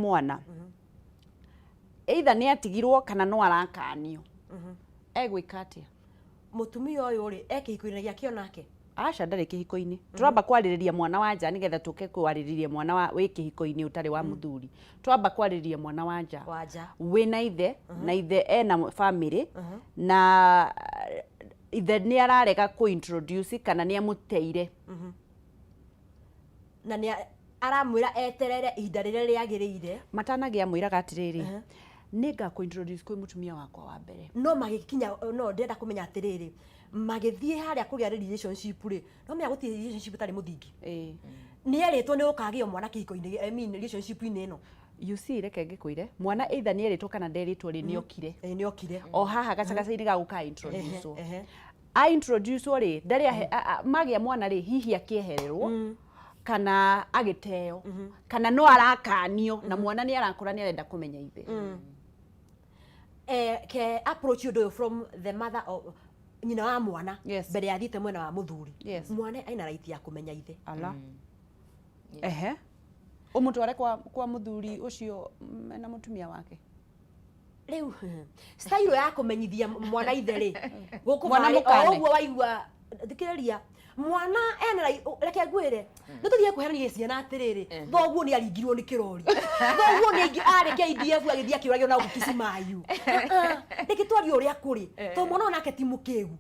Mwana either nĩ atigirwo kana no arakanio, egwĩka atĩa? Mũtumia ũyũ rĩ, e kĩhiko-inĩ gĩake onake? Aca, ndarĩ kĩhiko-inĩ. Twamba kwarĩrĩria mwana wa nja nĩgetha tũke kwarĩrĩria mwana wa wĩ kĩhiko-inĩ ũtarĩ wa mũthuri. Twamba kwarĩrĩria mwana wa nja wa nja wĩna ithe, na ithe ena family, na ithe nĩ ararega kũ introduce kana nĩ amũteire. Na nĩ aramwĩra eterere ihinda rĩrĩa rĩagĩrĩire. Matanagĩa mwĩraga atĩrĩrĩ, nĩ ngakũ introduce kwĩ mũtumia wakwa wa mbere. No magĩkinya, no ndĩrenda kũmenya atĩrĩrĩ, magĩthiĩ harĩa kũgĩa relationship rĩ, no menya gũtirĩ relationship ĩtarĩ mũthingi. Nĩ erĩtwo nĩ ũkagĩa mwana kĩhiko-inĩ, I mean, relationship-inĩ ĩno? You see, reke ngĩkwĩre, mwana either nĩ erĩtwo kana nderĩtwo rĩ, nĩ okire. Ĩĩ, nĩ okire. O haha gacagaca-inĩ ga gũka introduce, Ehe. a introduce rĩ, ndarĩ magĩa mwana rĩ, hihi akĩehererwo kana agĩteo kana no arakanio, na mwana nĩ arakũra, nĩ arenda kũmenya ithe. Ke approach ũndũ ũyũ from the mother of nyina wa mwana mbere ya athiĩte mwena wa mũthuri. Mwana ena right ya kũmenya ithe. Ala, ehe, ũmũtware kwa mũthuri ũcio na mũtumia wake. Rĩu style ya kũmenyithia mwana ithe rĩ, gũkũ Mwana o mũkane. Ũguo waigua, thikĩrĩria, mwana ena reke ngwĩre, nĩ tũthiĩ kũherania ciana atĩrĩrĩ, thoguo nĩ aringirwo nĩ kĩrori, thoguo nĩ arĩ KDF agĩthiĩ akĩũragio na gũkũ Kisimayu. Reke twarie ũrĩa kũrĩ, tondũ mwana ũyũ nake ti mũkĩgu.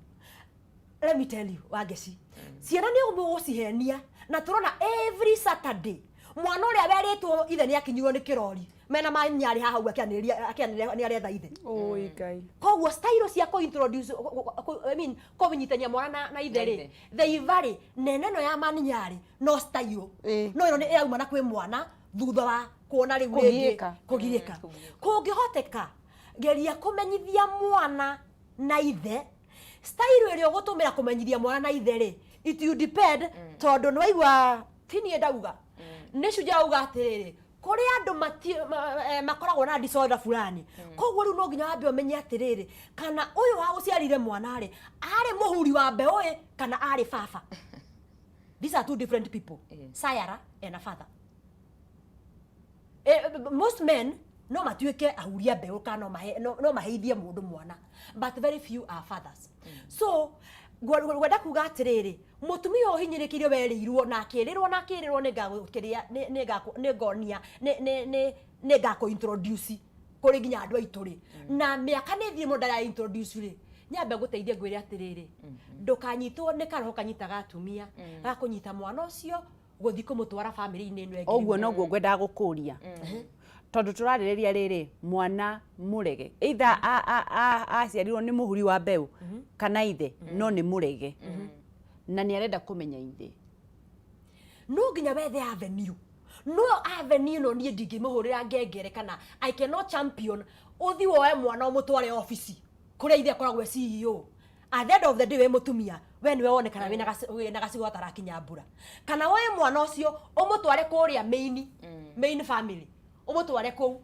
Let me tell you, Wangeci, ciana nĩ mũgũcihenia, na tũrona every Saturday mwana ũrĩa werĩtwo ithe nĩ akinyirwo nĩ kĩrori mena manyarĩ haha ũguo akĩanĩrĩria, akĩanĩrĩra nĩ aretha ithe. Oi Ngai. Koguo style cia kũ introduce, I mean, kũmenyithania mwana na ithe rĩ, ithe. They vary. Nene ĩno ya maninyarĩ no style no ĩno nĩ ĩrauma na kwĩ mwana thutha wa kuona rĩu rĩngĩ. Kũgiĩka. Kũgirĩka. Kũngĩhoteka, geria kũmenyithia mwana na ithe. Style ĩrĩa ũgũtũmĩra kũmenyithia mwana na ithe rĩ, it will depend, tondũ nĩ waigua ti niĩ ndauga, nĩ cunja auga atĩrĩrĩ, kũrĩ andũ makoragwo na disorder fulani. Koguo rĩu no nginya wambe ũmenye atĩrĩrĩ, kana ũyũ wa gũciarire mwana rĩ, arĩ mũhuri wa mbeũ ĩ kana arĩ baba. These are two different people. Sayara and a father. Most men no matuĩke ahuria mbeũ kana no maheithie mũndũ mwana, but very few are fathers. So ngwenda kuga atĩrĩrĩ, mũtumia ũyũ ũhinyĩrĩkĩirio, werĩirwo na akĩrĩrwo na akĩrĩrwo nĩ ngagũkĩrĩa, nĩ ngonia, nĩ ngakũ introduce kũrĩ nginya andũ aitũ rĩ, na mĩaka nĩ thiĩ mũno ndara introduce rĩ, nyambe gũteithie ngwĩre atĩrĩrĩ, ndũkanyitwo nĩ karoho kanyitaga atumia ga kũnyita mwana ũcio gũthiĩ kũmũtwara family-inĩ ĩno ĩngĩ. Ũguo noguo ngwendaga gũkũria, tondũ tũrarĩrĩria rĩrĩ, mwana mũrege, either aciarirwo nĩ mũhuri wa mbeũ kana ithe, no nĩ mũrege na nĩ arenda kũmenya ithe. No nginya wethe avenue, no avenue ĩno niĩ ndingĩmũhũrĩra ngengere kana I cannot champion ũthi woe mwana ũmũtware obici kũrĩa ithe akoragwo e CEO. At the end of the day, wĩ mũtumia, we nĩwe wonekana wĩna gacigo gatarakinya mbura. Kana woe mwana ũcio ũmũtware kũrĩa main family, ũmũtware kũu.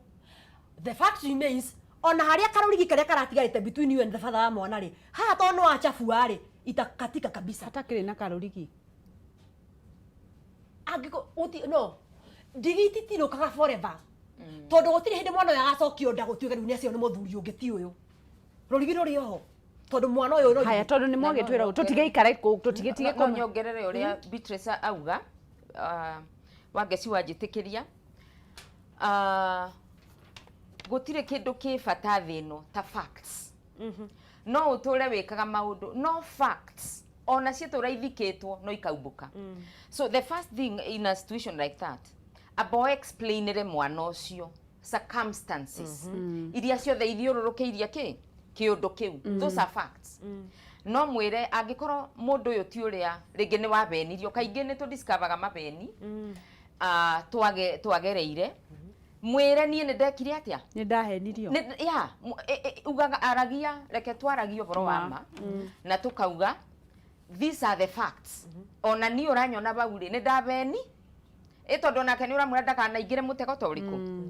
The fact remains, ona harĩa karũrigi karĩa karatigarĩte between you and the father wa mwana rĩ, haha tondũ nĩ wachafua rĩ, itakatika kabisa. Hatakĩrĩ na karũrigi. Angĩko gũti no ndigi ititirũkaga forever, tondũ gũtirĩ hĩndĩ mwana ũyũ agacokio nda gũtuĩke rĩu nĩ acio nĩ mũthuri ũngĩ ti ũyũ. Rũrigi rũrĩ oho, tondũ mwana ũyũ no Haya, tondũ nĩ mwagĩtwĩra ũũ, tũtigeikare kũu, tũtigĩtige No nyongerere ũrĩa Beatrice auga, Wangeci wanjĩtĩkĩria, gũtirĩ kĩndũ kĩ bata thĩ ĩno ta facts. No ũtũre wĩkaga maũndũ, no facts ona ciatũra ithikĩtwo no ikaumbũka. So the first thing in a situation like that, amba explainĩre mwana ũcio circumstances iria ciothe ithiũrũrũkĩirie kĩ kĩũndũ kĩu. Those are facts. No mwĩre angĩkorwo mũndũ ũyũ ti ũrĩa rĩngĩ nĩ wabenirio, kaingĩ nĩ tũdiscoveraga mabeni twagereire, mwĩre niĩ nĩ ndekire atĩa. Nĩ ndahenirio. Ya, ugaga aragia, reke twaragie ũhoro wa ma na tukauga these are the facts. Ona niĩ ũranyona bau rĩ, nĩ ndabeni ĩ, tondũ onake nĩ ũramwĩra ndakanaingĩre mũtego ta ũrĩkũ.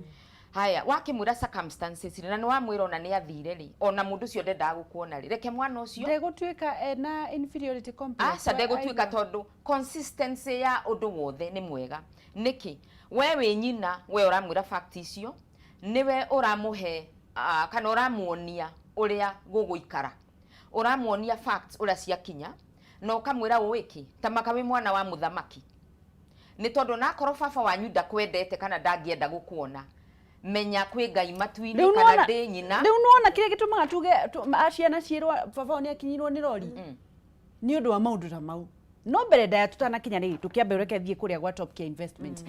Haya, wakĩmwĩra circumstances rĩ, na nĩ wamwĩra ona nĩ athire rĩ, ona mũndũ ũcio ndendaga gũkuona rĩ, reke mwana ũcio. Ndegũtuĩka ena inferiority complex? Aca, ndegũtuĩka, Aigua. tondũ consistency ya ũndũ wothe nĩ mwega. Nĩkĩ We wĩ nyina, we ũramwĩra fact icio, nĩwe ũramũhe kana ũramuonia ũrĩa gũgũikara, ũramuonia facts ũrĩa ciakinya, na ũkamwĩra ũĩ kĩ, ta maka wĩ mwana wa mũthamaki, nĩ tondũ onakorwo baba wanyu ndakwendete kana ndangĩenda gũkuona, menya kwĩ Ngai matu-inĩ Rĩu kana nĩwona- ndĩ nyina. Rĩu nĩwona kĩrĩa gĩtũmaga tuge ciana ciĩrwo baba wao nĩakinyirwo nĩ rori nĩ ũndũ wa maũndũ ta mau. No mbere ndaya tutanakinya rĩ, tũkĩambe ũreke thiĩ kũrĩa gwa Top Care Investment,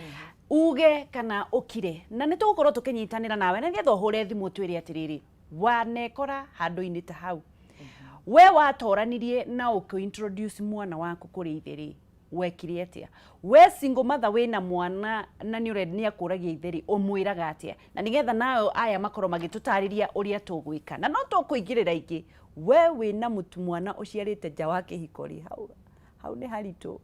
uge kana ũkire, na nĩ tũgũkorwo tũkĩnyitanĩra nawe na nĩgetha ũhũre thimũ twĩre atĩrĩrĩ, wanekora handũ-inĩ ta hau, we watoranirie na ũkĩ-introduce mwana waku kũrĩ ithe rĩ, wekire atĩa? We single mother wĩna mwana na nĩ ũrenda nĩ akũragia ithe rĩ, ũmwĩraga atĩa? Na nĩgetha nayo aya makorwo magĩtũtarĩria ũrĩa tũgwĩka, na no tũkũingĩrĩra ingĩ. We wĩna mũtu mwana ũciarĩte nja wa kĩhiko rĩ, hau hau nĩ haritũ.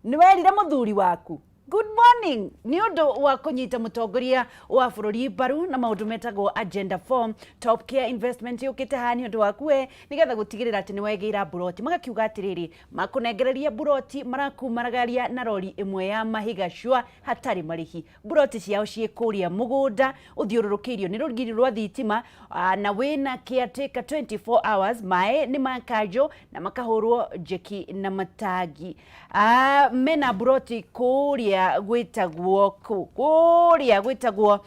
Nĩ werire mũthuri waku? Good morning. Nĩ ũndũ wa kũnyita mũtongoria wa bũrũri mbaru na maũndũ metagwo Agenda 4, Top Care Investment yũkĩte haha nĩ ũndũ waku we, nĩgetha gũtigĩrĩra atĩ nĩ wegĩira mburoti. Magakiuga atĩrĩrĩ, makũnengereria mburoti, marakumaragaria na rori ĩmwe ya mahiga cua hatarĩ marĩhi. Mburoti ciao ciĩ kũrĩa mũgũnda ũthiũrũrũkĩirio nĩ rũgiri rwa thitima, na wĩna caretaker 24 hours, maĩ nĩ makanjũ na makahũrwo njeki na matangi. Mena mburoti kũrĩa gwĩtagwo kũrĩa gwĩtagwo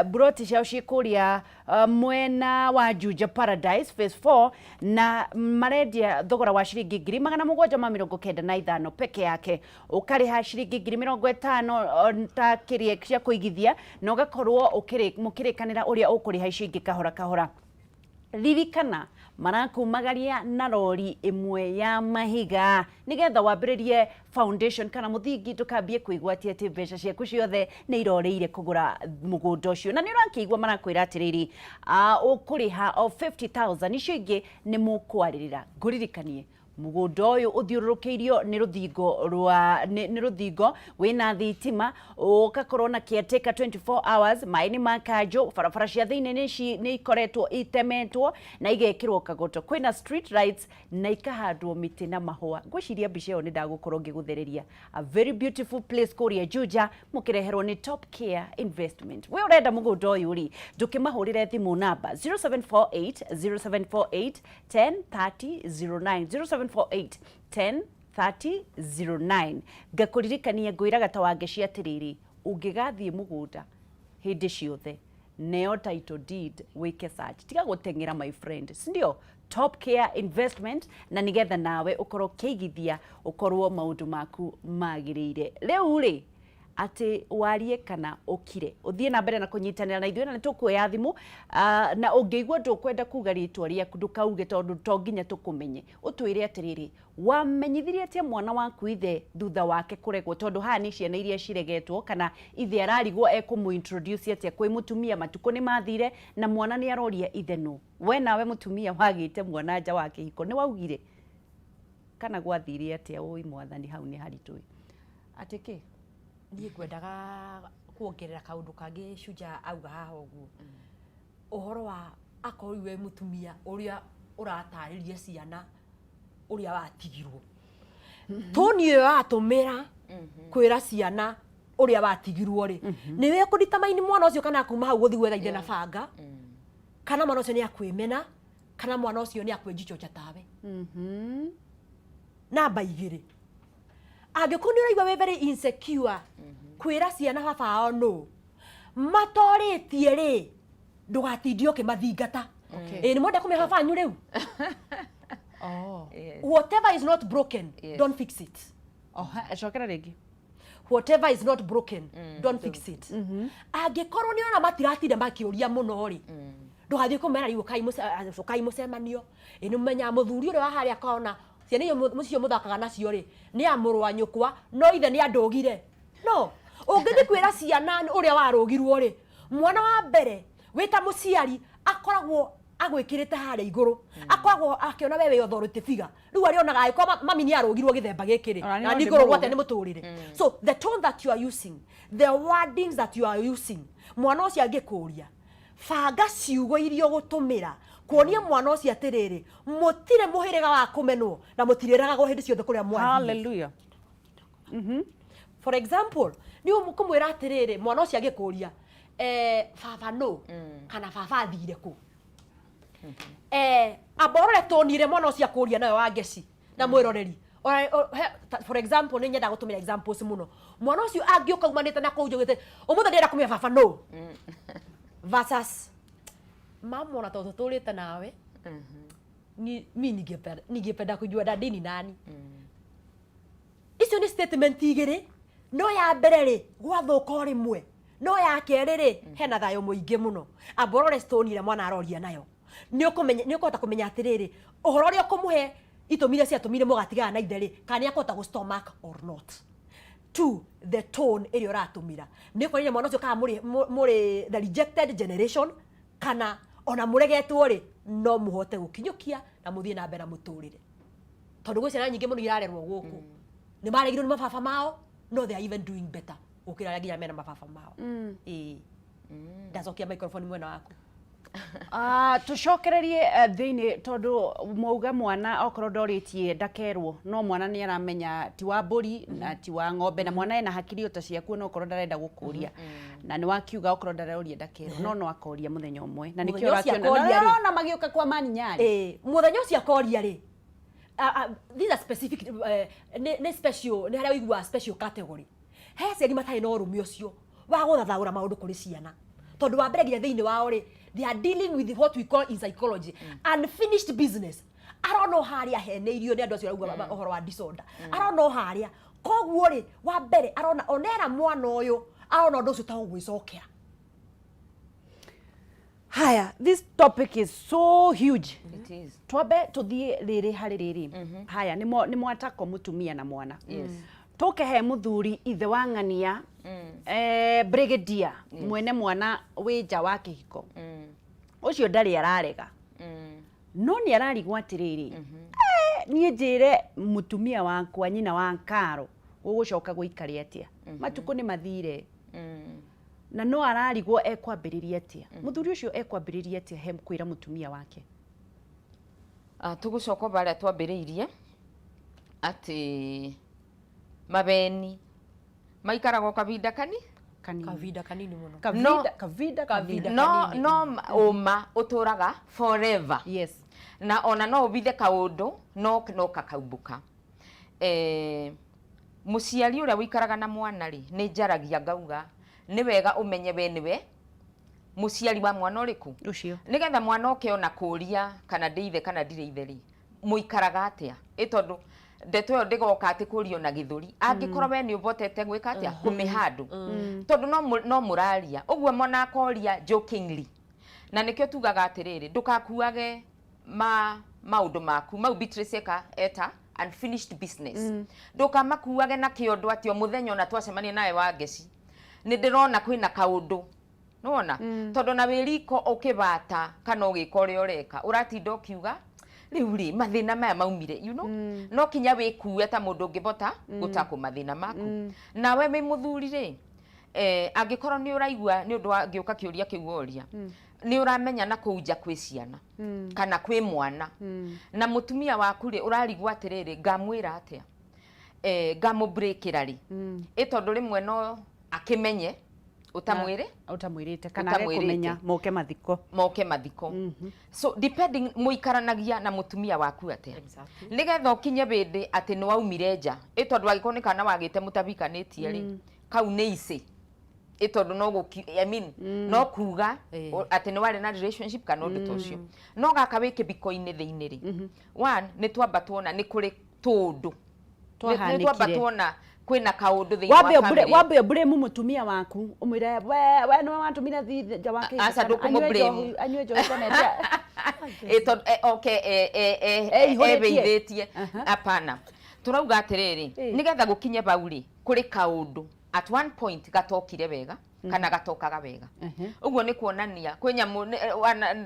mburoti ciao ciĩ kũrĩa mwena wa Juja Paradise Phase 4, na marendia thogora wa ciringi 795,000 peke yake. Ũkarĩha ciringi 50,000 ta kĩrĩa cia kũigithia, na ũgakorwo mũkĩrĩkanĩra ũrĩa ũkũrĩha icio ingĩ kahora kahora. Ririkana, marakumagaria na rori ĩmwe ya mahiga nĩgetha wambĩrĩrie foundation kana mũthingi, ndũkambie kwĩgwatia atĩ mbeca ciaku ciothe nĩ irorĩire kũgũra mũgũnda ũcio. Na nĩ ũrakĩigua marakwĩra atĩrĩrĩ, ũkũrĩha o 50,000, icio ingĩ nĩ mũkwarĩrĩra. Ngũririkanie, mũgũnda ũyũ ũthiũrũrũkĩirio nĩ rũthingo rwa nĩ rũthingo wĩna thitima, ũgakorwo na caretaker 24 hours, maĩ nĩ makanjũ, barabara cia thĩinĩ nĩ ikoretwo itemetwo na igekĩrwo kagoto, kwĩna street lights na ikahandwo mĩtĩ na mahũa. Ngwĩciria mbica ĩyo nĩ ndagũkorwo ngĩgũthereria. A very beautiful place kũrĩa Juja, mũkĩreherwo nĩ Top Care Investment. We ũrenda mũgũnda ũyũ rĩ, ndũkĩmahũrĩre thimũ namba 0748 0748 10 30 09, 0748 10 30 09. Ngakũririkania, ngwĩraga ta wangeci atĩrĩrĩ, ũngĩgathiĩ mũgũnda hĩndĩ ciothe, neo title deed, wĩke search, tiga gũteng'era, my friend, sindio? Top Care Investment, na nigetha nawe ũkorwo ũkĩigithia, ũkorwo maũndũ maku magĩrĩire. Rĩu rĩ, atĩ warie kana ũkire, ũthiĩ na mbere na kũnyitanĩra na ithuĩ, na nĩ tũkuoya thimũ. Na ũngĩigua ndũkwenda kuga rĩtwa rĩaku, ndũkauge, tondũ to nginya tũkũmenye. Ũtwĩre atĩrĩrĩ, wamenyithirie atĩa mwana waku ithe thutha wake kũregwo? Tondũ haha nĩ ciana iria ciregetwo, kana ithe ararigwo ekũmũ introduce atĩa kwĩ mũtumia. Matukũ nĩ mathire na mwana nĩ aroria ithe nũ. We nawe mũtumia wagĩte mwana nja wa kĩhiko, nĩ waugire kana gwathire atĩa? Ũi mwathani, hau nĩ haritũ atĩ kĩ. Niĩ ngwendaga kuongerera kaũndũ kangĩ Shuja auga haha ũguo, ũhoro wa akorwo rĩu wĩ mũtumia ũrĩa ũratarĩria ciana ũrĩa watigirwo, toni ĩyo yatũmĩra kwĩra ciana ũrĩa watigirwo rĩ, nĩ wĩkũritamaini mwana ũcio kana kuma hau gũthiĩ gwetha ithe na banga, kana mwana ũcio nĩ akwĩmena, kana mwana ũcio nĩ akwĩnjichocha tawe. Namba igĩrĩ, angĩkorwo nĩ ũraigua wĩ very insecure kwĩra ciana baba wao nũ matorĩtie rĩ, ndũgatindie ũkĩmathingata. Ĩ nĩ mwenda kũmenya baba wanyu rĩu? Oh. Whatever is not broken, don't fix it. Oh, cokera rĩngĩ. Whatever is not broken, don't fix it. Angĩkorwo nĩ ũrona matiratinda makĩũria mũno rĩ, ndũgathiĩ kũmera rĩu ũkai mũcemanio, ĩ nĩ mũmenyaga mũthuri ũrĩa wa harĩa kona, ciana icio mũcio mũthakaga nacio rĩ, nĩ ya mũrũ wa nyũkwa, no ithe nĩ andũgire. No ũngĩthiĩ kwĩra ciana ũrĩa warũgirwo rĩ, mwana wa mbere wĩ ta mũciari akoragwo agwĩkĩrĩte harĩa igũrũ, akoragwo akĩona we wĩ authority figure. Rĩu arĩonaga angĩkorwo mami nĩ arũgirwo gĩthemba gĩkĩ rĩ, Ona na nĩ ningũrũgwo ndĩmũrũge. atĩa nĩ mũtũrĩre. So the tone that you are using, the wordings that you are using, mwana ũcio angĩkũria, banga ciugo iria ũgũtũmĩra kuonia mwana ũcio atĩrĩrĩ, mũtirĩ mũhĩrĩga wa kũmenwo na mũtirĩragagwo hĩndĩ ciothe kũrĩa mwathiĩ. Hallelujah. For example, nĩ ũkũmwĩra atĩrĩrĩ, mwana ũcio angĩkũria, "Baba no kana baba athire kũ?" Amba ũrore tone ĩrĩa mwana ũcio akũria nayo, wa ngeci na mwĩroreri. For example, nĩ nyendaga gũtũmĩra examples mũno. Mwana ũcio angĩũka umanĩte na kũu njugĩte, "Ũmũthĩ ndĩrenda kũmenya baba no," versus, "Mama, ona tondũ tũtũrĩte nawe ni mi ningependa kujua daddy ni nani." Icio nĩ statement igĩrĩ. No ya mbere rĩ, gwathũka o rĩmwe, no ya kerĩ rĩ, hena thayũ mũingĩ mũno. Amba ũrore stone ĩrĩa mwana aroria nayo, nĩ ũkũmenya, nĩ ũkũhota kũmenya atĩrĩrĩ, ũhoro ũrĩa ũkũmũhe, itũmi iria ciatũmire mũgatigana na ithe rĩ, kana nĩ akũhota gũ stomach or not. Two, the tone ĩrĩa ũratũmĩra nĩ ũkuonania mwana ũcio kana mũrĩ the rejected generation, kana ona mũregetwo rĩ, no mũhote gũkinyũkia na mũthiĩ na mbere na mũtũrĩre, tondũ gwĩ ciana nyingĩ mũno irarerwo gũkũ nĩ maregirwo nĩ mababa mao, no they are even doing better gũkĩra arĩa nginya mena mababa mao. Ĩĩ, ndacokia microphone mwena waku. Ah, tũcokererie thĩinĩ, tondũ mwauga mwana okorwo ndorĩtie ndakerwo, no mwana nĩ aramenya ti wa mbũri na ti wa ng'ombe, na mwana ena hakiri o ta ciaku, ona okorwo ndarenda gũkũria, na nĩ wakiuga okorwo ndaroria ndakerwo, no akoria mũthenya ũmwe, na nĩkĩo Mũthenya ũcio ũrakĩona akoria rĩ. na magĩũka kwa maninyari. Ĩĩ, mũthenya ũcio akoria rĩ, these are specific, nĩ special, nĩ harĩa ũiguaga special category. He aciari matarĩ na ũrũme ũcio wa gũthathaũra maũndũ kũrĩ ciana, tondũ wa mbere nginya thĩinĩ wao rĩ, they are dealing with what we call in psychology unfinished business. Arona o harĩa heneirio nĩ andũ acio arauga ũhoro wa disorder, arona o harĩa. Koguo rĩ, wa mbere arona onera mwana ũyũ, arona ũndũ ũcio ta ũgwĩcokera. Haya, this topic is so huge. It is. Twambe tuthiĩ rĩrĩ harĩ rĩrĩ. Haya, nĩ mwatako mũtumia na mwana. Tũke he mũthuri, ithe wa ng'ania, brigadier, mwene mwana wĩ nja wa kĩhiko. Ũcio ndarĩ ararega, no nĩ ararigwo atĩrĩrĩ, niĩ njĩre mũtumia wakwa, nyina wa karo, gũgũcoka gũikare atĩa? Matukũ nĩ mathire. Na no ararigwo ekwambĩrĩria atĩa. Mũthuri ũcio ekwambĩrĩria atĩa he kwĩra mũtumia wake? Ah, tũgũcoka o harĩa twambĩrĩirie, atĩ mabeni maikaraga o kavinda kani Kanini. Kavinda kanini mũno. Kavinda, No. kavinda Kavinda. kanini. No Kanini. no ũma ũtũraga forever. Na ona no ũbithe kaũndũ, no kakaumbũka. Mũciari ũrĩa ũikaraga na mwana rĩ, nĩ njaragia ngauga nĩ wega ũmenye we nĩwe mũciari wa mwana ũrĩkũ, Ũcio. Nĩgetha mwana oke ona kũria kana ndĩ ithe kana ndirĩ ithe rĩ, mũikaraga atĩa, ĩ tondũ ndeto ĩyo ndĩgoka atĩ kũrio na gĩthũri angĩkorwo we nĩ ũbotete gwĩka atĩa kũmĩhandũ, tondũ no mũraria ũguo mwana akoria jokingly. Na nĩkĩo tugaga atĩrĩrĩ, ndũkakuage ma maũndũ maku mau Beatrice eka eta unfinished business, ndũkamakuage na kĩondo atĩ o mũthenya ona twacemania nawe wa ngeci nĩ ndĩrona kwĩna kaũndũ nĩwona, tondũ na wĩ riko ũkĩbata kana ũgĩka ũrĩa ũreka, ũratinda ũkiuga rĩu rĩ mathĩna maya maumire, no kinya wĩkue ta mũndũ ũngĩbota gũtakũ mathĩna maku. Nawe wĩ mũthuri rĩ, angĩkorwo nĩ ũraigua nĩ ũndũ wa ngĩũka kĩũria kĩu woria, nĩ ũramenya na kũu nja kwĩ ciana kana kwĩ mwana na mũtumia waku rĩ, ũrarigwo atĩrĩrĩ, ngamwĩra atĩa, ngamũbreakĩra rĩ, ĩ tondũ rĩmwe no akĩmenye ũtamwĩrĩ. Ũtamwĩrĩte kana age Ũtamwĩrĩte. Kũmenya moke mathiko. Moke mathiko. So depending mũikaranagia na mũtumia waku atĩa, nĩgetha ũkinye bĩndĩ atĩ nĩ waumire nja, ĩ tondũ angĩkorwo nĩ kana wagĩte mũtabikanĩtie rĩ, kau nĩ icĩ, ĩ tondũ no gũki, I mean, no kuga atĩ nĩ warĩ na relationship kana ũndũ ta ũcio. No gaka wĩ kĩbiko-inĩ thĩinĩ rĩ, one, nĩ twamba tuona nĩ kũrĩ tũndũ. Nĩ twamba Twahanĩkire. Tuona kwĩna kaũndũ thĩinĩ wa Wambe ũmbure family. Wambe ũmburĩmu mũtumia waku, ũmwĩre we nĩwe watũmire thiĩ nja wa kĩhiko Aca, kana ndũkũmũ-blame. anyue njohi kana ete- Ĩ tondũ okay, Eihũrĩtie. ebeithĩtie. Hapana, tũrauga atĩrĩrĩ, nĩgetha gũkinye bau rĩ, kũrĩ kaũndũ at one point gatokire wega kana gatokaga wega. Ũguo nĩ kuonania kwĩ nyamũ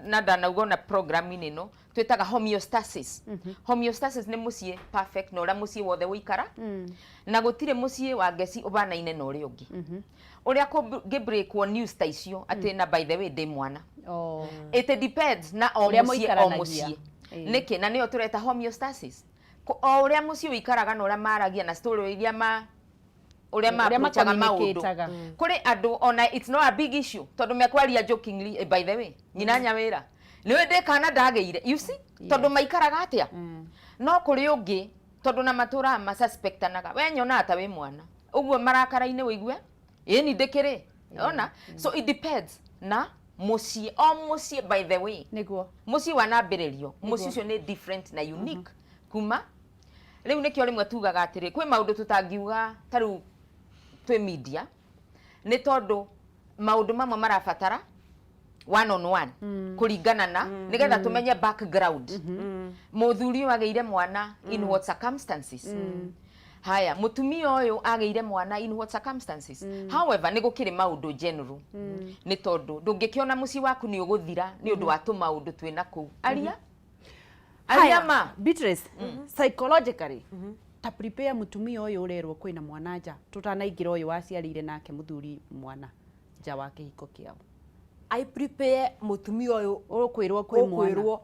na ndanauga ona program-inĩ ĩno twĩtaga homeostasis. Homeostasis nĩ mũciĩ perfect na ũrĩa mũciĩ wothe ũikara, na gũtirĩ mũciĩ wa ngeci ũbanaine na ũrĩa ũngĩ, ũrĩa kũngĩbreakwo news ta icio atĩ na by the way ndĩ mwana. Oh. It depends na o Ũrĩa mũciĩ o mũikaranagia. mũciĩ nĩkĩ, na nĩyo tũreta homeostasis. O ũrĩa mũciĩ ũikaraga na ũrĩa maragia na story iria ma Ũrĩa Ũrĩa ma-approachaga maũndũ. ma-communicate-aga. Kũrĩ andũ ona it's not a big issue tondũ mekwaria jokingly, "Eh, by the way, nyina nyawĩra nĩũĩ ndĩ kana ndagĩire," you see, tondũ maikaraga atĩa. No kũrĩ ũngĩ tondũ na matũraga masuspectanaga, we nyonaga ta wĩ mwana ũguo marakara-inĩ wĩigue ĩni ndĩkĩrĩ ona. So it depends na mũciĩ, o mũciĩ, by the way. Mũciĩ wanambĩrĩrio, mũciĩ ũcio nĩ different na unique kuma rĩu. Nĩkĩo rĩmwe tugaga atĩrĩ, kwĩ maũndũ tũtangiuga ta rĩu twĩ media, nĩ tondũ maũndũ mamwe marabatara one on one kũringana na nĩgetha tũmenye background, mũthuri ũyũ agĩire mwana in what circumstances, haya, mũtumia ũyũ agĩire mwana in what circumstances. However, nĩ gũkĩrĩ maũndũ general, nĩ tondũ ndũngĩkĩona mũciĩ waku nĩ ũgũthira nĩ ũndũ wa tũmaũndũ twĩna kũu aria aria ma. Beatrice, psychologically ta prepare mutumia ũyũ ũrerwo kwĩna mwana nja, tũtanaingĩra ũyũ waciarĩire nake mũthuri mwana nja wa kĩhiko kĩao. I prepare mũtumia ũyũ ũkwĩrwo kwĩ mwana ũkwĩrwo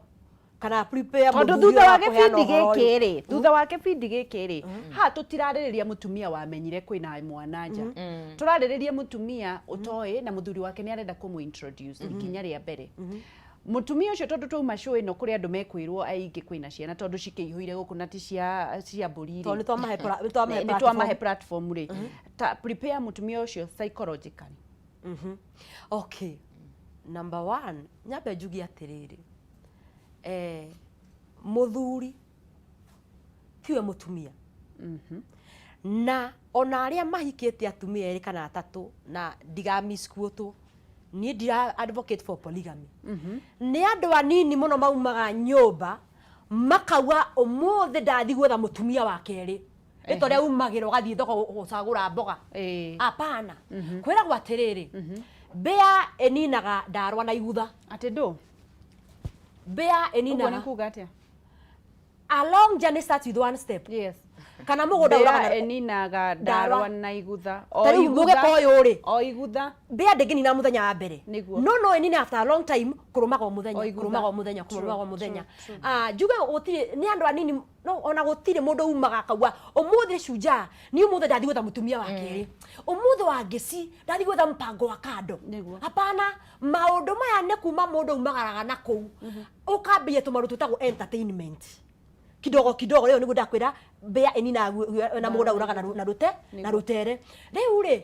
kana prepare tondũ mũthuri thutha ũyũ wa wakũheana gĩbindi ũhoro ũyũ. gĩkĩ rĩ, thutha wa gĩbindi gĩkĩ rĩ, haha tũtirarĩrĩria mũtumia wamenyire kwĩna mwana nja, tũrarĩrĩria mũtumia ũtoĩ na mũthuri wake nĩ arenda kũmũ introduce ikinya rĩa mbere. Mũtumia ũcio, tondũ twauma show ĩno kũrĩ andũ mekwĩrwo aingĩ kwĩna ciana, tondũ cikĩihũire gũkũ na ti cia mbũri tondũ rĩ, nĩ twamahe nĩ twamahe platform rĩ, ta prepare mũtumia ũcio psychologically. Okay, number one, nyambe njuge atĩrĩrĩ, mũthuri tiwe mũtumia, na ona arĩa mahikĩte atumia erĩ kana atatũ, na ndiga-misquote, niĩ ndira advocate for polygamy. Nĩ andũ anini mũno maumaga nyũmba makauga, "Ũmũthĩ ndathi gwetha mũtumia wa kerĩ," nĩ ta ũrĩa umagĩra ũgathiĩ thoko gũcagũra mboga. Hapana, kwĩragwo atĩrĩrĩ, mbĩa ĩninaga ndarwa na igutha. Atĩ ndũ Mbĩa ũguo nĩ ĩninaga kuga atĩa? A long journey starts with one step. Kana mũgũnda mbĩa ũraga na ĩninaga ndarwa. Ndarwa na igutha o Ta rĩu igutha mũgeka ũyũ rĩ, o igutha. Mbĩa ndĩngĩnina mũthenya wa mbere. Nĩguo. No ĩnine after a long time, kũrũmaga o mũthenya, O igutha. kũrũmaga o mũthenya, kũrũmaga o mũthenya. True, true. Ah, njuge gũtirĩ, nĩ andũ anini, no ona gũtirĩ mũndũ umaga akauga, "Ũmũthĩ shujaa ni ũmũthĩ ndathi gwetha mũtumia wa kerĩ, ũmũthĩ wa ngĩci ndathi gwetha mpango wa kando." Hapana, maũndũ maya nĩ kuma mũndũ umagaraga na kũu ũkambia tũmaũndũ twĩtagwo entertainment kidogo kidogo. Rĩu nĩguo ndakwĩra mbĩa ĩninaga na mũgũnda ũraga na rũte na rũtere. Rĩu rĩ,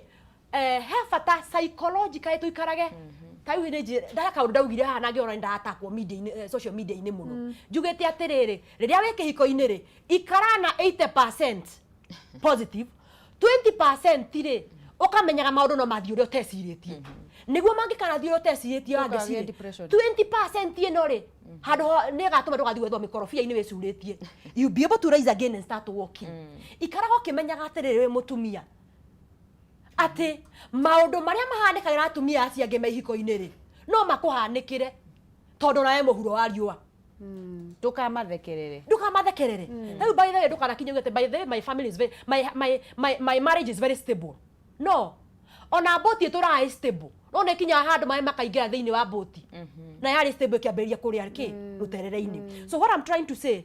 he bata psychologically tũikarage ta rĩu nĩ njĩra ndaya kaũndũ ndaugire haha na ngĩona nĩ ndatakwo media-inĩ, social media-inĩ mũno, njugĩte atĩrĩrĩ, rĩrĩa wĩ kĩhiko-inĩ rĩ, ikara na 80% positive, 20% rĩ, ũkamenyaga maũndũ no mathiĩ ũrĩa ũtecirĩtie, nĩguo mangĩkanathiĩ ũrĩa ũtecirĩtie. Ndũkagĩe Wangĩcirĩ depression. 20% ĩno rĩ, handũ ho nĩ ĩgatũma ndũgathiĩ gwethwo mĩkorobia-inĩ wĩcurĩtie. You be able to rise again and start walking. Ikaraga ũkĩmenyaga atĩrĩrĩ, wĩ mũtumia, atĩ maũndũ marĩa mahanĩkagĩra atumia acio angĩ me ihiko-inĩ rĩ, no makũhanĩkĩre, tondũ nawe mũhuro wa riũa. Ndũkamathekerere. Ndũkamathekerere. Rĩu by the way, ndũkanakinye uge atĩ, "By the way, my family is very, my marriage is very stable." No ona mbũti ĩtũraga ĩ stable, no nĩ kinyaga handũ maĩ makaingĩra thĩinĩ wa mbũti, na yarĩ stable ĩkĩambĩrĩria kũrĩa kĩ rũterere-inĩ. So what I'm trying to say,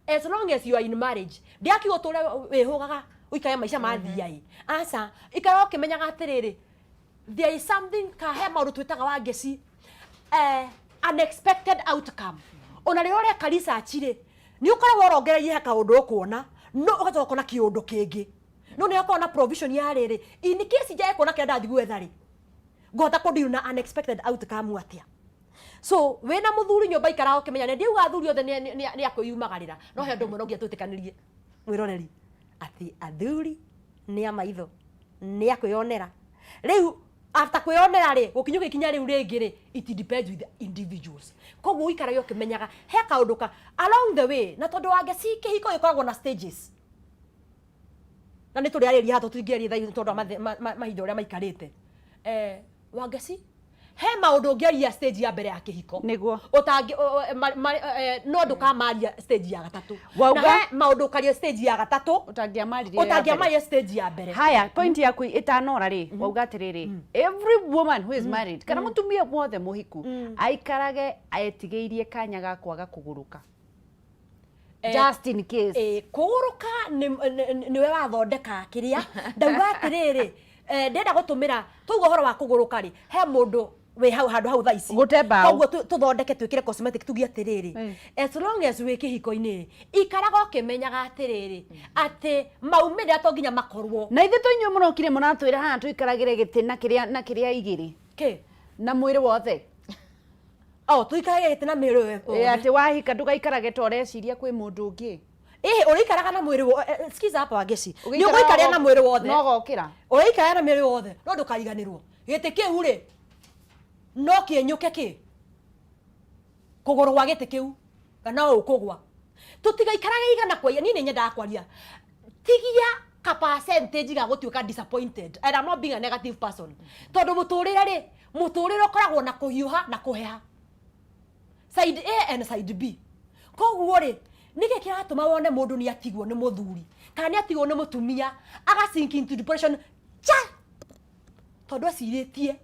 as long as you are in marriage, ndiakiuga ũtũre wĩhũgaga, ũikare maica ma thiai, aca. Ikara ũkĩmenyaga atĩrĩrĩ, there is something ka he maũndũ twĩtaga wa ngeci, unexpected outcome. Ona rĩrĩa ũreka research rĩ, nĩ ũkoragwo ũrongereirie he kaũndũ ũkuona, no ũgacoka ũkona kĩũndũ kĩngĩ, no nĩ ũkorwo na provision ya rĩrĩ, in case njage kuona kĩrĩa ndathiĩ gwetha rĩ, ngũhota kũ na unexpected outcome atĩa? So wĩna mũthuri nyũmba, ikaraga ũkĩmenya, nĩ ndiuga athuri othe nĩ akwĩyumagarĩra, no he ũndũ ũmwe no nginya twĩtĩkanĩrie, mwĩroreri, atĩ athuri nĩ a maitho, nĩ akwĩyonera. Rĩu after kwĩyonera rĩ, gũkinyũkia ikinya rĩu rĩngĩ rĩ, it depends with the individuals. Koguo ũikarage ũkĩmenyaga he kaũndũ ka along the way, na tondũ wa ngeci kĩhiko gĩkoragwo na stages, na nĩ tũrĩarĩria haha, tũtingĩaria thaa ici tondũ wa mahinda ũrĩa maikarĩte. Wangeci, he maũndũ ũngĩaria stage ya mbere ya kĩhiko ũtangĩ no ndũkamaria stage ya gatatũ. Na he maũndũ ũkaria stage ya gatatũ ũtangĩamaririe ya mbere. Ũtangĩamaria stage ya mbere. Haya, point yaku ĩtanora rĩ, wauga atĩrĩrĩ, every woman who is married kana mũtumia wothe mũhiku aikarage etigĩirie kanya ga kwaga kũgũrũka. Just in case. Kũgũrũka nĩwe wathondeka kĩrĩa ndauga atĩrĩrĩ, ndĩrenda gũtũmĩra tauga ũhoro wa kũgũrũka rĩ, he mũndũ wĩ hau handũ hau thaa ici. Gũte mbaũ. Koguo tũthondeke twĩkĩre cosmetic, tuge atĩrĩrĩ, as long as wĩ kĩhiko-inĩ rĩ, ikaraga ũkĩmenyaga atĩrĩrĩ, atĩ maumĩrĩra to nginya makorwo. Na ithuĩ to inyuĩ mũrokire mũratwĩra haha tũikaragĩre gĩtĩ na kĩrĩa na kĩrĩa igĩrĩ Kĩ? Na mwĩrĩ wothe. O tũikarage gĩtĩ na mĩrĩ. Atĩ wahika ndũgaikarage ta ũreciria kwĩ mũndũ ũngĩ. Ĩhĩ, ũrĩikaraga na mwĩrĩ sikiza hapa Wangeci, nĩ ũgũikaria na mwĩrĩ wothe. No gokĩra. Ũrĩikaraga na mwĩrĩ wothe, no ndũkariganĩrwo gĩtĩ kĩu rĩ, no kĩenyũke kĩ kũgũrũ gwa gĩtĩ kĩu na no ũkũgwa. Tũtigaikarage igana kwa niĩ nĩ nyendaga kwaria, tigia ka percentage ga gũtuĩka disappointed, and I'm not being a negative person, tondũ mũtũrĩre rĩ, mũtũrĩre ũkoragwo na kũhiũha na kũheha, side A and side B. Koguo rĩ, nĩkĩ kĩratũma wone mũndũ nĩ atigwo nĩ mũthuri kana nĩ atigwo nĩ mũtumia aga sink into depression cha tondũ acirĩtie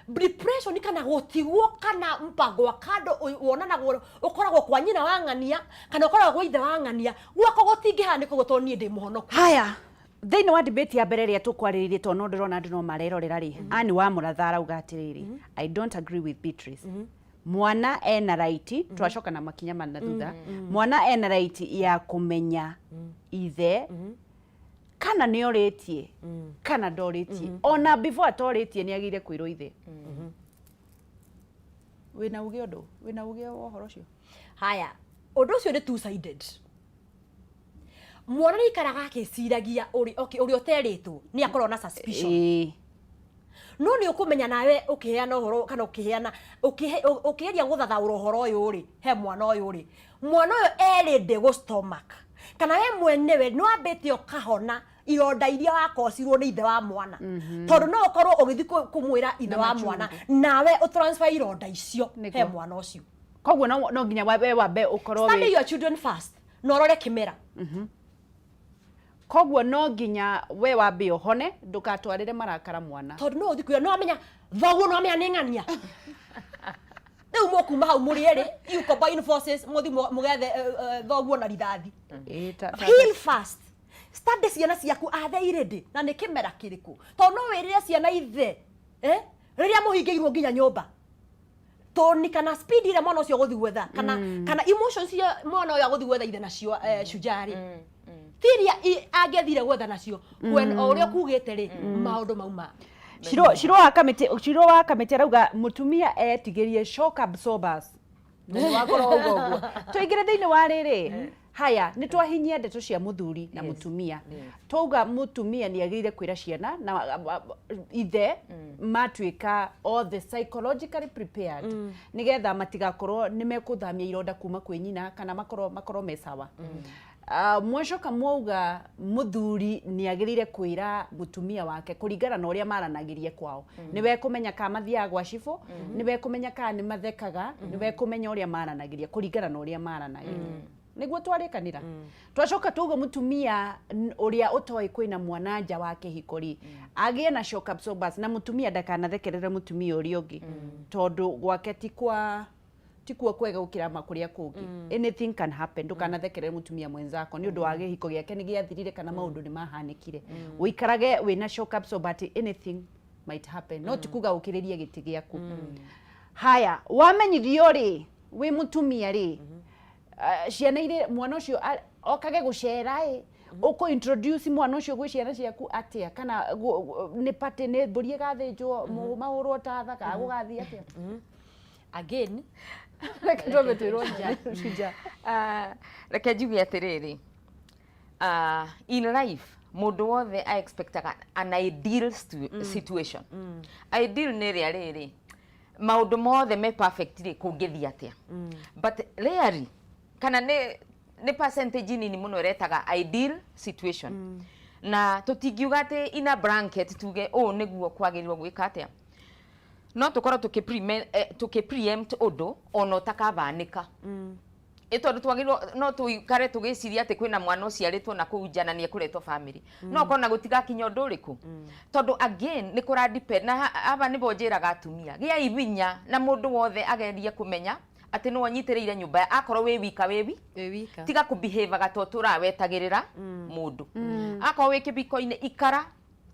depression kana gũtigwo kana mpango wa kando wonanagwo ũkoragwo kwa nyina wa ng'ania kana ũkoragwo kwa ithe wa ng'ania, gwakwa gũtingĩhanĩka ũguo tondũ niĩ ndĩ mũhonoku. Haya, thĩinĩ wa debate ya mbere ĩrĩa tũkwarĩrĩirie, tondũ no ndĩrona andũ no marerorera rĩ, ani wa mũratha arauga atĩrĩrĩ, "I don't agree with Beatrice. Mwana ena right." Twacoka na makinya mana thutha, mwana ena right ya kũmenya ithe kana nĩ orĩtie kana ndorĩtie. Ona before atorĩtie, nĩ agĩrĩire kwĩrwo ithe. Wĩna uge ũndũ, wĩna uge wa ũhoro ũcio? Haya, ũndũ ũcio nĩ two sided. Mwana nĩ aikaraga akĩciragia ũrĩ, okay, ũrĩa ũterĩtwo nĩ akorwo na suspicion. No nĩ ũkũmenya nawe ũkĩheana ũhoro kana ũkĩheana ũkĩgeria gũthathaũra ũhoro ũyũ rĩ, he mwana ũyũ rĩ, mwana ũyũ erĩndĩ gũ stomach kana we mwenyewe nĩ wambĩte ũkahona ironda iria wakocirwo nĩ ithe wa mwana, tondũ no ũkorwo ũgĩthiĩ kũmwĩra ithe wa mwana nawe ũtransfer ironda icio he mwana ũcio. Koguo no nginya we wambe ũkorwo Study your children first na ũrore kĩmera. Koguo no nginya we wambe ũhone, ndũgatwarĩre marakara mwana. Tondũ no ũthiĩ kwĩra, no amenya thoguo, no amenya nĩ ng'ania. Rĩu mũkuma hau mũrĩ erĩ, you combine forces, mũthiĩ mũgethe thoguo na rithathi. Heal first, study ciana ciaku, are they ready na nĩ kĩmera kĩrĩkũ, tondũ no wĩrĩre ciana ithe, rĩrĩa mũhingĩirwo nginya nyũmba toni kana speed ĩrĩa mwana ũcio agũthiĩ gwetha kana emotions iria mwana ũyũ agũthiĩ gwetha ithe nacio, shujaa rĩ, ti iria angĩathire gwetha nacio when o ũrĩa ũkugĩte rĩ, maũndũ mauma. Shiro wa kamĩtĩ, Shiro wa kamĩtĩ arauga mũtumia etigĩrie shock absorbers. Na wakorwo ũguo ũguo tũingĩre thĩinĩ wa rĩrĩ. Haya, nĩ twahinyia ndeto cia mũthuri na mũtumia, twauga mũtumia nĩ agĩrĩire kwĩra ciana na ithe matuĩka othe psychologically prepared, nĩgetha matigakorwo nĩ mekũthamia ironda kuma kwĩ nyina kana makorwo me sawa. Mwacoka mwauga mũthuri nĩ agĩrĩire kwĩra mũtumia wake kũringana na ũrĩa maranagĩria kwao. Nĩwe kũmenya kana mathiaga gwa cibũ, nĩwe kũmenya kana nĩ mathekaga, nĩwe kũmenya ũrĩa maranagĩria kũringana na ũrĩa maranagĩria, nĩguo twarĩkanĩra. Twacoka twauga mũtumia ũrĩa ũtoĩ kwĩna mwana nja wa kĩhiko rĩ, agĩe na shock absorbers, na mũtumia ndakanathekerere mũtumia ũrĩa ũngĩ, tondũ gwake ti kwa tikuo kwega gũkĩra ma kũrĩa kũngĩ. Anything can happen. Ndũkanathekerere mũtumia mwenzako nĩ ũndũ wa gĩhiko gĩake nĩ gĩathirire kana maũndũ nĩ mahanĩkire. Ũikarage wĩna shock absorber atĩ anything might happen, no ti kuga ũkĩrĩrie gĩtĩ gĩaku. Haya, wamenyithio rĩ, wĩ mũtumia rĩ, ciana irĩ mwana ũcio okage gũcera ĩ, ũkũ introduce mwana ũcio gwĩ ciana ciaku atĩa? Kana nĩ party, nĩ mbũri ĩgathĩnjwo, mahũrwo tatha, kana gũgathiĩ atĩa? Again. Reke twambe twĩrwo Shujaa. Reke njuge atĩrĩrĩ, in life mũndũ wothe a expectaga an ideal situation. Ideal nĩ ĩrĩa rĩrĩ maũndũ mothe me perfect rĩ, kũngĩthiĩ atĩa? But rarely, kana nĩ percentage nini mũno ĩretaga ideal situation, na tũtingiuga atĩ in a blanket tuge ũũ nĩguo kwagĩrĩirwo gwĩka atĩa. No tũkorwo tũkĩ preempt ũndũ ona ũtakabanĩka, ĩ tondũ twagĩrĩirwo no tũikare tũgĩciria atĩ kwĩna mwana ũciarĩtwo na kũu nja na nĩ ekũretwo family, no korwo na gũtigakinya ũndũ ũrĩkũ, tondũ again nĩ kũra depend na aba nĩbo njĩraga atumia gĩai hinya na mũndũ wothe agerie kũmenya. Atĩ nĩwe ũnyitĩrĩire nyũmba, akorwo wĩ wika, wĩ wi Wĩ wika. Tiga kũbehavaga to tũrawetagĩrĩra mũndũ. Akorwo wĩ kĩbiko-inĩ, ikara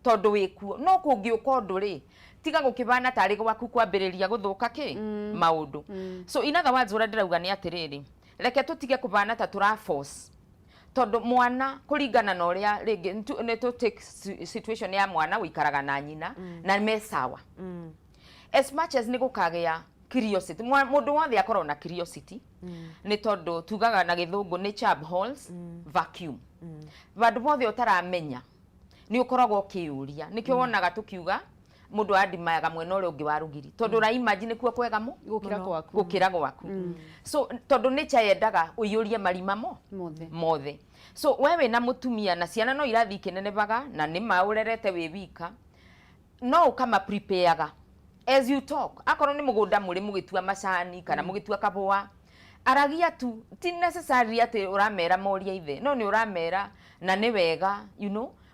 tondũ wĩkuo, no kũngĩũka ũndũ rĩ, tiga gũkĩbana tarĩ gwaku kwambĩrĩria gũthũka kĩ maũndũ. So in other words, ũrĩa ndĩrauga nĩ atĩrĩrĩ, reke tũtige kũbana ta tũra force, tondũ mwana kũringana na ũrĩa rĩngĩ nĩ tũ take situation ya mwana ũikaraga na nyina na me sawa, as much as nĩ gũkagĩa curiosity. Mũndũ wothe akorwo na curiosity, nĩ tondũ tugaga na Gĩthũngũ nature abhors vacuum. Vandũ vothe ũtaramenya nĩ ũkoragwo ũkĩyũria. Nĩkĩo wonaga tũkiuga mũndũ andimayaga mwena ũrĩa ũngĩ wa rũgiri, tondũ ũra imagine nĩkuo kwega mu gũkĩra gwaku. Gũkĩra gwaku. So tondũ nature yendaga ũiyũrie marima mo mothe. Mothe. So we wĩna mũtumia na ciana no irathiĩ ikĩnenevaga, na nĩ ma ũrerete wĩ wika, no ũkama prepareaga as you talk. Akorwo nĩ mũgũnda mũrĩ mũgĩtua macani kana mũgĩtua kabũa, aragia tu. Ti necessarily atĩ ũramera morie ithe, no nĩ ũramera na nĩ wega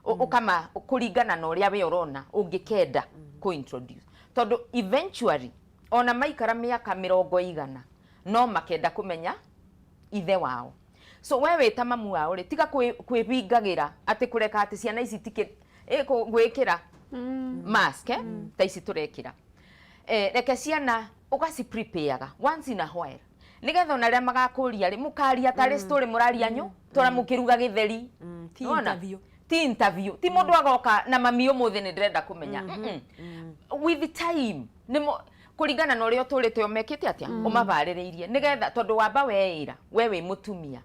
ũkama kũringana na ũrĩa we ũrona ũngĩkenda kũ introduce, tondũ eventually ona maikara mĩaka 100 no makenda kũmenya ithe wao. So we wĩ ta mamu wao rĩ, tiga kwĩhingagĩra atĩ kũreka atĩ ciana ici tikĩ gwĩkĩra mask, eh? Ta ici tũrekĩra, reke ciana ũgaci prepareaga once in a while, nĩgetha ona rĩrĩa magakũria rĩ, mũkaria tarĩ story mũraria nyu tora mũkĩruga gĩtheri. Ti Nĩwona? interview. Ti interview, ti mũndũ agoka na mami ũmũthĩ nĩ ndĩrenda kũmenya. With time nĩ kũringana na ũrĩa ũtũrĩte ũmekĩte atĩa, ũmabarĩrĩirie, nĩgetha tondũ wamba weĩra we wĩ mũtumia,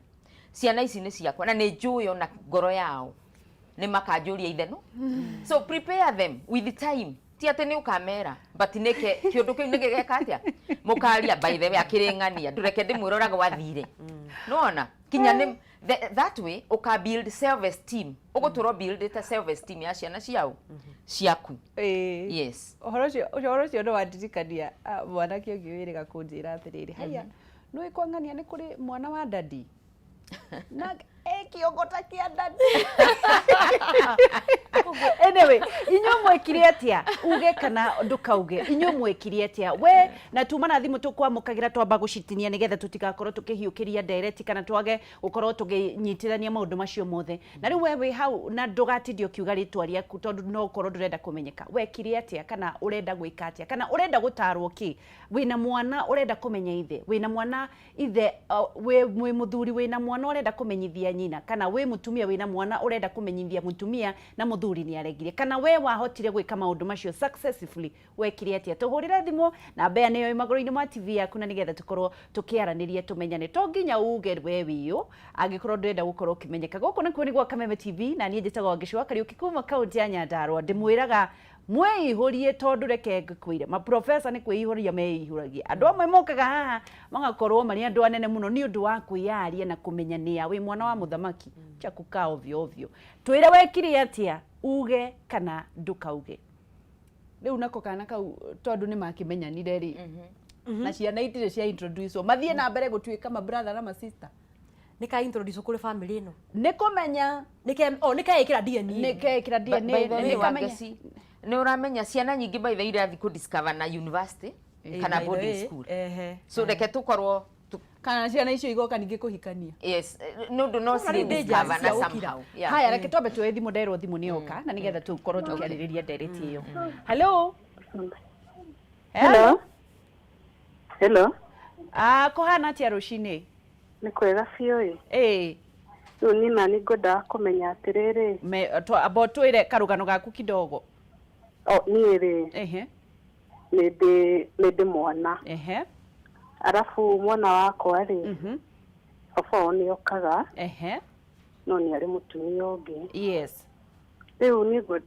ciana ici nĩ ciakwa na nĩ njũĩ ona ngoro yao nĩ makanjũria ithe no. So prepare them with time. Ti atĩ nĩ ũkamera, but nĩke kĩũndũ kĩu nĩgĩgeka atĩa, mũkaria. By the way, akĩrĩ ng'ania ndũreke ndĩmwĩre ũrĩa gwathire. Nĩwona kinya nĩ that way ũka build self esteem, ũgũtũra buildĩte self esteem ya ciana ciao ciaku. Yes. Ũhoro ũcio nĩ wandirikania, mwanake ũngĩ wĩrĩga kũnjĩra atĩrĩrĩ, haya, nĩ kwang'ania nĩ kũrĩ mwana wa daddy na e kĩongo ta kĩa daddy. Anyway, inyuĩ mwekire atĩa? Uge kana ndũkauge, inyuĩ mwekire atĩa? We na tuma na thimũ tũkwamũkagĩra, twamba gũcitinia nĩgetha tũtigakorwo tũkĩhiũkĩria ndereti kana twage gũkorwo tũkĩnyitithania maũndũ macio mothe. Na rĩu we wĩ hau na ndũgatinde ũkiuga rĩtwa rĩaku, tondũ no ũkorwo ndũrenda kũmenyeka. Wekire atĩa, kana ũrenda gwĩka atĩa, kana ũrenda gũtarwo kĩ? Wĩna mwana ũrenda kũmenya ithe, wĩna mwana ithe, wĩ mwĩ mũthuri wĩna mwana ũrenda kũmenyithia nyina, kana wĩ mũtumia wĩna mwana ũrenda kũmenyithia mũtumia na mũthuri nĩ aregire, kana we wahotire gwĩka maũndũ macio successfully, wekire atĩa? Tũhũrĩre thimũ, namba ĩyo nĩyo ĩ magũrũ-inĩ ma TV yaku, na nĩgetha tũkorwo tũkĩaranĩria tũmenyane. To nginya uge we wĩũ angĩkorwo ndũrenda gũkorwo ũkĩmenyeka. Gũkũ nakuo nĩ gwa Kameme TV, na niĩ njĩtagwo Wangeci wa Kariũki kuma kaũntĩ ya Nyandarũa. Ndĩmwĩraga mwĩihũrie, tondũ reke ngĩkwĩre, maprofesa nĩ kwĩihũria meihũragia. Andũ amwe mokaga haha magakorwo marĩ andũ anene mũno nĩ ũndũ wa kwĩyaria na kũmenya nĩa wĩ mwana wa mũthamaki cha kukaa ovyo ovyo. Twĩre wekire atĩa, uge kana ndũkauge. Rĩu nako kana kau, tondũ nĩ makĩmenyanire rĩ, na ciana itirĩ cia introduce, mathiĩ na mbere gũtuĩka ma brother na ma sister. Nĩ ka introduce kũrĩ family ĩno. Nĩ kũmenya. Nĩ ke oh, nĩ keĩkĩra DNA. Nĩ keĩkĩra DNA. By the way, nĩ kamenya. Wangeci, nĩ ũramenya ciana nyingĩ by the way irathiĩ kũ discover na university kana By the boarding way, school. So reke tũkorwo kana ciana icio igoka ningĩ kũhikania. Yes, nĩ ũndũ no Rĩu cirĩ dangerous discover na cia gũkira. somehow. Yeah. Haya, reke twambe tuoe thimũ. Nderwo thimũ nĩ yoka, na nĩgetha tũkorwo tũkĩarĩrĩria ndereti ĩyo. Hello. Hello. Hello. Ah, kũhana atĩa rũcinĩ? Nĩ kwega biũ ĩ. Ĩĩ. Rĩu niĩ nani ngwendaga kũmenya atĩrĩrĩ. Amba ũtwĩre karũgano gaku kidogo. O niĩ rĩ, nĩ ndĩ mwana. Arabu mwana wakwa rĩ, baba wao nĩ okaga, no nĩ arĩ mũtumia ũngĩ. Rĩu niĩ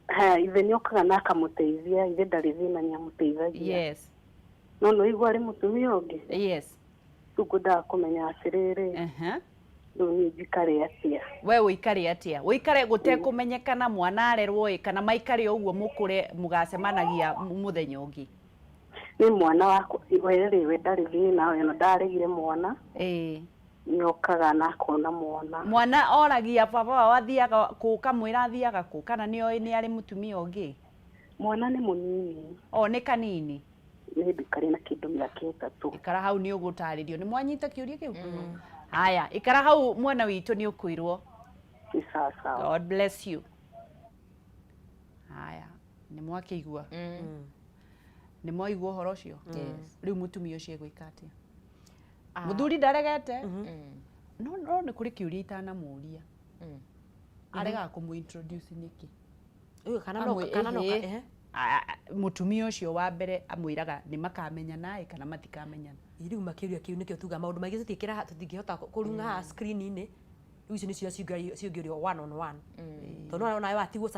ithe nĩ okaga na akamũteithia, ithe ndarĩ thĩna, nĩ amũteithagia. No nĩ ũigua arĩ mũtumia ũngĩ. Rĩu ngwendaga kũmenya atĩrĩrĩ, rĩu niĩ njikare atĩa? We ũikare atĩa? Ũikare gũtekũmenyekana mwana arerwo ĩ, kana maikare o ũguo mũkũre mũgacemanagia mũthenya ũngĩ? Nĩ mwana wakwa we rĩ, we ndarĩ thĩna, we ona ndaregire mwana. Nĩ okaga na akona mwana. Mwana oragia baba wao athiaga kũ, kamwĩra athiaga kũ, kana nĩ oĩ nĩ arĩ mũtumia ũngĩ? Mwana nĩ mũnini. O nĩ kanini. Nĩ ndikare na kĩndũ mĩaka 3. Ikara hau nĩ ũgũtarĩrio. Nĩ mwanyita kĩũria kĩu? Haya, ikara hau mwana witũ nĩ ũkwĩrwo. Nĩ sawa sawa. God bless you. Haya, nĩ mwakĩigua? Nĩ mwaigua ũhoro ũcio? Yes. Rĩu mũtumia ũcio egwĩka atĩa? Mũthuri ndaregete. No no nĩ kũrĩ kĩũria itanamũria. Aregaga kũmũ introduce nĩkĩ? Ũyũ kana no kana no Ĩhĩ. Mũtumia ũcio wa mbere amwĩraga nĩ makamenyana ĩ kana matikamenyana. Rĩu makĩũria kĩu nĩkĩo tuga maũndũ maingĩ tũtiĩkĩra tũtingĩhota kũrung'a haha screen-inĩ. Rĩu icio nĩcio cingĩũrio one on one, tondũ no nawe watigwo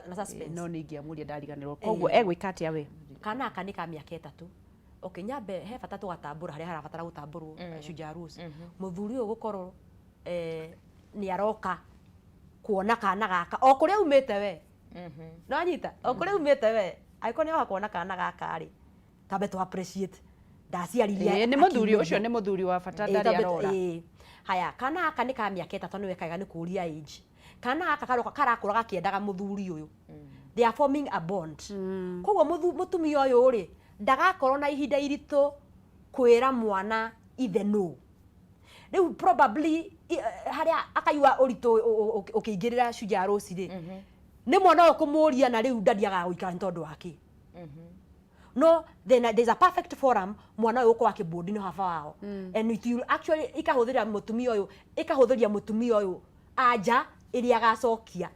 na suspense. No nĩ ingĩamũria ndariganĩrwo. Koguo egwĩka atĩa we? Kana aka nĩ ka mĩaka 3. Okay, nyambe he bata tũgatambũra harĩa harabatara gũtambũrwo. Shujaa Rose, mũthuri ũyũ gũkorwo nĩ aroka kuona kana gaka o kũrĩa umĩte we, nĩwanyita, o kũrĩa umĩte we, angĩkorwo nĩ oka kuona kana gaka rĩ, twambe tũ appreciate ndaciaririe. Ĩĩ, nĩ mũthuri ũcio nĩ mũthuri wa bata, ndarĩ arora. Ĩĩ. Haya, kana gaka nĩ ka mĩaka 3, nĩwe kaega nĩ kũũria age. Kana gaka karoka karakũra gakĩendaga mũthuri ũyũ, they are forming a bond. Koguo mũtumia ũyũ rĩ, ndagakorwo na ihinda iritũ kwĩra mwana ithe nũ. Rĩu probably harĩa akaigua ũritũ ũkĩingĩrĩra Shujaa Rose rĩ, nĩ mwana ũyũ kũmũria, na rĩu ndandiagaga gũikara nĩ tondũ wa kĩ. No then there's a perfect forum mwana ũyũ gũkorwo akĩbond na baba wao, and it will actually ikahũthĩra mũtumia ũyũ, ikahũthĩria mũtumia ũyũ anja ĩrĩa agacokia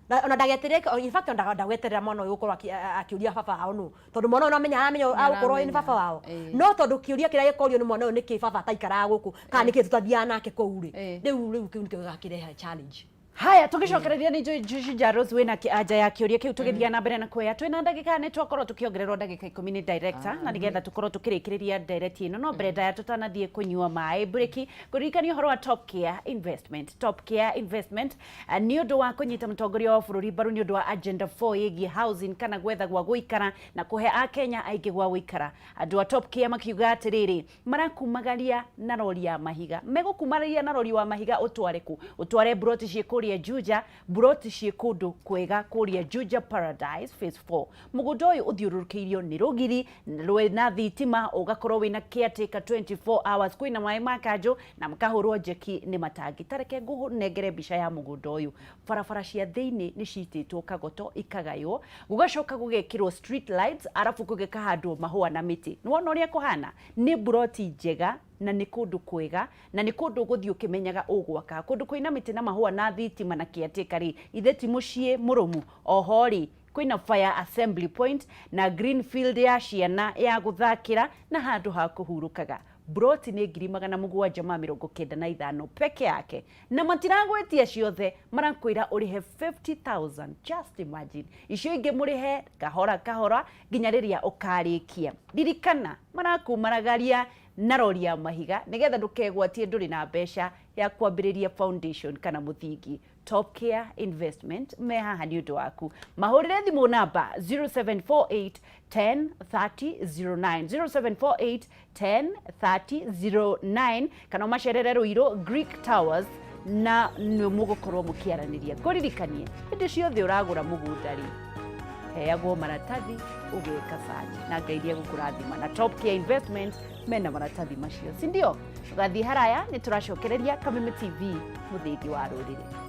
na ona ndageterere, in fact ona ndagweterera mwana ũyũ gũkorwo akĩũria baba wao nũ, tondũ mwana ũyũ nĩamenya, aramenya agũkorwo nĩ baba wao. No tondũ kĩũria kĩrĩa gĩkorio nĩ mwana ũyũ, nĩkĩ baba ataikaraga gũkũ, kana nĩkĩ tũtathiaga nake kũu rĩ, rĩu kĩu nĩkĩo gĩgakĩrehe challenge. Haya, tugicokereria nĩ Shujaa Rose wĩna anja ya kĩũria kĩu. Tũgĩthiĩ na mbere na kuoya, twĩna ndagĩka, nĩ twakorwo tũkĩongererwo ndagĩka 10 nĩ director, na nĩgetha tũkorwo tũkĩrĩkĩrĩria ndereti ĩno. No mbere ndaya tũtanathiĩ kũnyua maĩ breki, kũririkania ũhoro wa Top Care Investment. Top Care Investment, nĩ ũndũ wa kũnyita mũtongoria wa bũrũri mbaru nĩ ũndũ wa agenda 4 ĩgiĩ housing kana gwetha gwa gũikara na kũhe akenya aingĩ gwa gũikara, andũ a Top Care makiuga atĩrĩrĩ, marakumagaria na rori ya mahiga. Megũkumagaria na rori wa mahiga ũtware kũ? Ũtware mburoti ciĩ kũrĩa Juja, mburoti ciĩ kũndũ kwega kũrĩa Juja Paradise Phase 4. Mũgũnda ũyũ ũthiũrũrũkĩirio nĩ rũgiri rwĩna thitima, ũgakorwo wĩna caretaker 24 hours, kwĩna maĩ ma kanjũ na makahũrwo njeki nĩ matangi. Tareke ngũnengere mbica ya mũgũnda ũyũ. Barabara cia thĩinĩ nĩ citĩtwo kagoto ikagaywo, gũgacoka gũgekĩrwo street lights, arabu gũgĩkahandwo mahũa na mĩtĩ. Nĩwona ũrĩa kũhana? Nĩ mburoti njega na nĩ kũndũ kwega na nĩ kũndũ ũgũthiĩ ũkĩmenyaga ũgwaka kũndũ kwĩna mĩtĩ na mahũa na thitima na caretaker rĩ, ithe ti mũciĩ mũrũmu. Oho rĩ, kwĩna fire assembly point na green field ya ciana ya gũthakĩra na handũ ha kũhurũkaga. Mburoti nĩ 795,000 peke yake, na matiragwetia ciothe, marakwĩra ũrĩhe 50,000. Just imagine, icio ingĩ mũrĩhe kahora kahora nginya rĩrĩa ũkarĩkia. Ririkana, marakumaragaria na rori ya mahiga nĩgetha ndũkegwatie ndũrĩ na mbeca ya kwambĩrĩria foundation kana mũthingi. Top Care Investment me haha nĩ ũndũ waku. Mahũrĩre thimũ namba 0748 10 30 09, 0748 10 30 09, kana ũmacerere Ruiru Greek Towers na nĩ mũgũkorwo mũkĩaranĩria. Ngũririkanie, hĩndĩ ciothe ũragũra mũgũnda rĩ, heagwo maratathi ũgĩka search, na Ngai nĩegũkũrathima. Na Top Care Investment mena maratathi macio, si ndio? Tũgathiĩ haraya, nĩ tũracokereria. Kameme TV, mũthĩgi wa rũrĩrĩ.